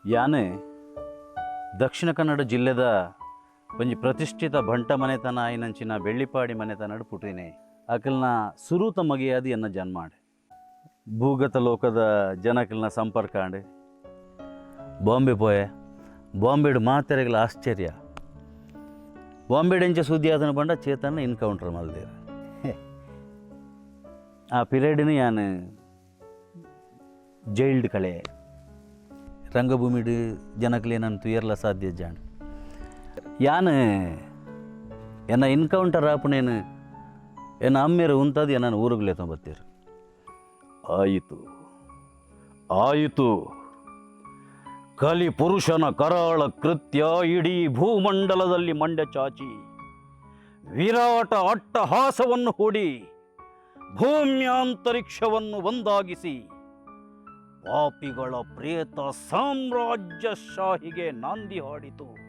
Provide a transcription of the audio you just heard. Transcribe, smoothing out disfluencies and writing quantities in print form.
ಯಾನ್ ದಕ್ಷಿಣ ಕನ್ನಡ ಜಿಲ್ಲೆದ ಒಂಜಿ ಪ್ರತಿಷ್ಠಿತ ಬಂಟ ಮನೆತನ ಆಯಿನಂಚಿನ ಬೆಳ್ಳಿಪಾಡಿ ಮನೆತನಡ್ ಪುಟ್ಟಿನೆ. ಅಕಲ್ನ ಸುರೂತ ಮಗೆಯಾದ್ ಎನ್ನ ಜನ್ಮ ಆಂಡ್. ಭೂಗತ ಲೋಕದ ಜನಕಲ್ನ ಸಂಪರ್ಕ ಆಂಡ್. ಬಾಂಬೆ ಪೋಯೆ. ಬಾಂಬೆಡ್ ಮಾತೆರೆಗ್ಲ ಆಶ್ಚರ್ಯ. ಬಾಂಬೆಡ್ ಎಂಚ ಸುದ್ದಿ ಆತನ ಪಂಡ ಚೇತನ್ ಎನ್ಕೌಂಟರ್ ಮಲ್ದೆರ್. ಆ ಪಿರಿಯಡ್ನ್ ಯಾನ್ ಜೈಲ್ಡ್ ಕಳೆ. ರಂಗಭೂಮಿಡ್ ಜನಕ್ಲೆನನ್ ತುಯರ್ಲ ಸಾಧ್ಯ ಜಾಂಡ್. ಯಾನ್ ಎನ್ನ ಎನ್ಕೌಂಟರ್ ಆಪುನೇನು ಎನ್ನ ಅಮ್ಮೆರ್ ಉಂತದ್ ಎನ್ನನ್ ಊರುಗ್ ಲೆತೊಂದು ಬತ್ತೆರ್. ಆಯಿತು ಆಯಿತು. ಕಲಿ ಪುರುಷನ ಕರಾಳ ಕೃತ್ಯ ಇಡೀ ಭೂಮಂಡಲದಲ್ಲಿ ಮಂಡೆ ಚಾಚಿ ವಿರಾಟ ಅಟ್ಟಹಾಸವನ್ನು ಹೂಡಿ ಭೂಮ್ಯಾಂತರಿಕ್ಷವನ್ನು ಒಂದಾಗಿಸಿ ಪಾಪಿಗಳ ಪ್ರೇತ ಸಾಮ್ರಾಜ್ಯಶಾಹಿಗೆ ನಾಂದಿ ಹಾಡಿತು.